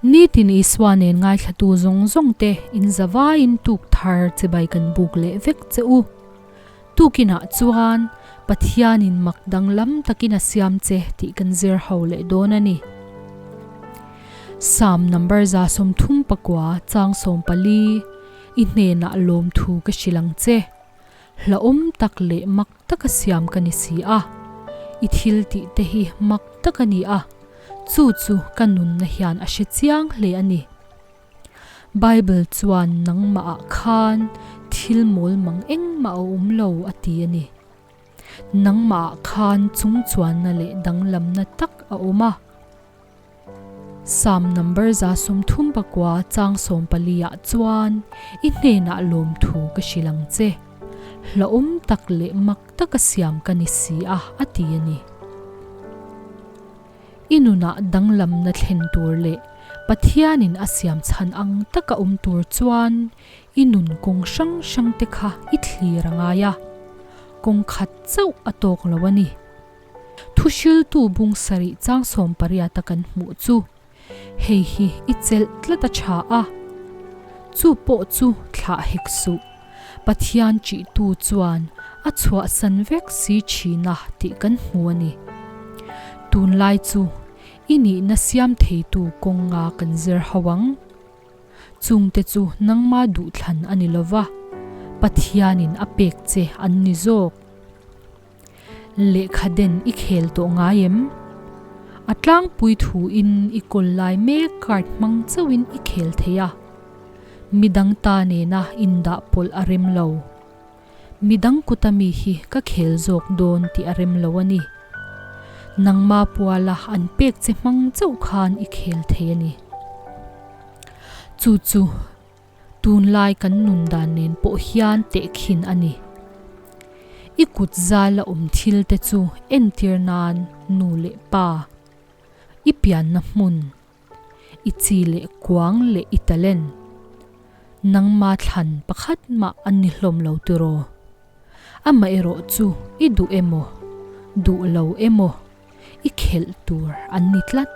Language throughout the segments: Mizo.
Nitin Isua nen ngaithlatu zawng zawng te in zavaiin tuk thar chibai kan buk leh vek che u. Tukinah chuan Pathianin mak danglam takin a siam che tih kan zir ho leh dawn a ni. Psalm number 39 chang 14, I hnenah lawmthu ka hrilh ang che. Hlauhawm tak leh mak taka siam ka ni si a, i thil tih te hi mak tak a ni a, chu chu ka nunna hian a hre chiang hle a ni. Bible chuan nangmahah khan thil mawl mang engmah a awm lo a ti a ni. Nangmahah khan chungchuanna leh danglamna tak a awm a. Psalm number 39 chang 14 ah chuan i hnenah lawmthu ka hrilh ang che. Hlauhawm tak leh mak taka siam ka ni si a, a ti a ni. I nunah danglamna thlen tur leh Pathianin a siam chhan ang taka awm tur chuan i nun kawng hrang hrang te kha i thlir a ngai a, kawng khat chauh a tawk lo a ni. Thuhriltu bung sarih chang 18 a kan hmuh chu hei hi i chelh tlat a tha a, chu pawh chu thlah hek suh. Pathian ṭihtu chuan a chhuahsan vek si ṭhin a tih kan hmu a ni. Tunlai chu i nihna siam theitu kawnga kan zir ho ang. Chungte chu nangma duhthlan a ni lova, Pathianin a pek che an ni zawk. Lehkha den i khel tawh ngai em? A tlangpui thuin i kawl lai mek card hmang chauhin i khel thei a. Midang ta nena indah pawlh a rem lo. Midang kuta mi hi ka khel zawk dawn tih a rem lo a ni. Nangma puala an pek che hmang chauh khan i khel thei a ni. Chu chu Tunlai kan nun dan nen pawh hian tehkhin a ni. I kut zala awm thil te chu entir nan nu leh pa, i pianna hmun, i chi leh kuang leh i talent, nangma thlan pakhat mah an ni hlawm lo tiraw? Amaherawh chu i duh emaw, duh lo emaw, i khelh tur an ni tlat.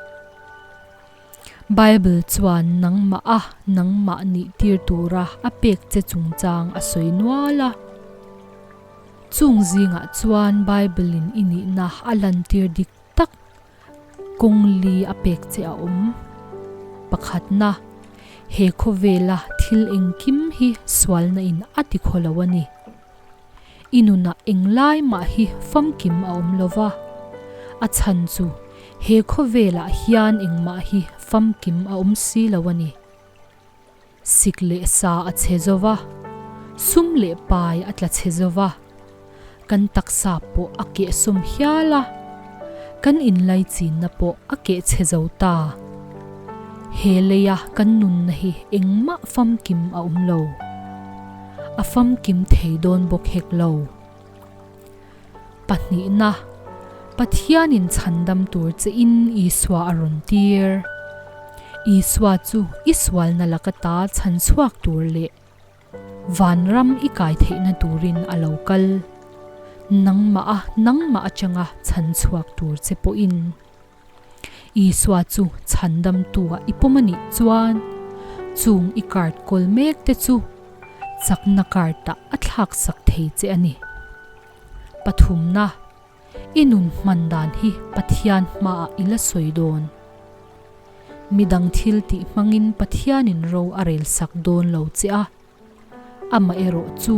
Bible chuan nangmah a nangmah nih tir tura a pek che chungchang a sawi nual a. Chung zingah chuan Bible-in i nihna a lantir dik tak kawng li a pek che a awm. Pakhatna, he khawvela thil engkim hi sualna in a ti khaw lo a ni. I nunah englai mah hi famkim a awm lo va, a chhan chu he khawvelah hian engmah hi famkim a awm si lo a ni. Sik leh sa a chhe zo va, sum leh pai a tla chhe zo va, kan taksa pawh a kehsawm hial a, kan inlaichinna pawh a keh chhe zo ta. He leia kan nunna hi engmah famkim a awm lo. A famkim thei dawn bawk hek lo. Pahnihna, Pathianin chhandam tur che in Isua a rawn tir. Isua chu i sualna laka ta chhan chhuak tur leh vanram i kai theihna turin a lo kal. Nangmah a nangmah atanga chhan chhuak tur che pawhin. Isua chu chhandamtua i pawm a nih chuan chung i card kawl mek te chu chakna card-ah a thlaksak thei che a ni. Pathumna, I nun hman dan hi Pathian hmaah i la sawi dawn. Midang thil tih hmangin Pathianin ro a relsak dawn lo che a. Amaherawh chu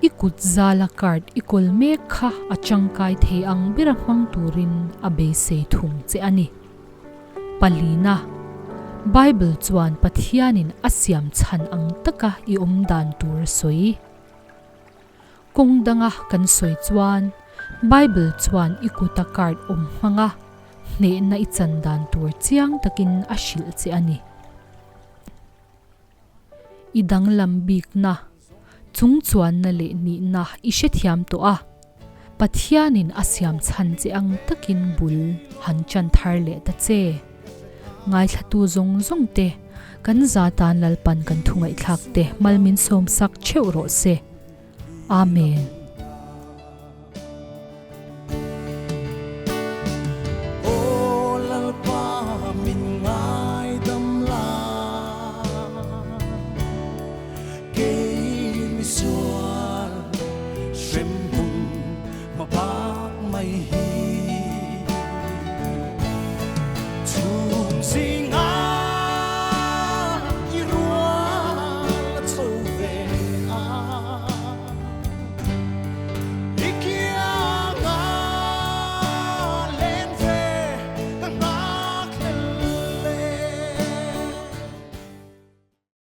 i kut zala card i kawl mek kha a tangkai thei ang bera hmang turin a beisei thung che a ni. Palina, Bible chuan Pathianin a siam chhan ang taka i awm dan tur a sawi. Kawng danga kan sawi chuan Bible chuan i kuta card awm hmanga hnehna i chan dan tur chiang takin a hrilh che a ni. I danglam bikna, chungchuanna leh nihna i hrethiam tawh a, Pathianin a siam chhan che ang takin bul han chan thar leh ta che. Ngaithlatu zawng zawng te, kan za tan Lalpan kan thu ngaihthlak te mal min sawmsak theuh rawh se. Amen.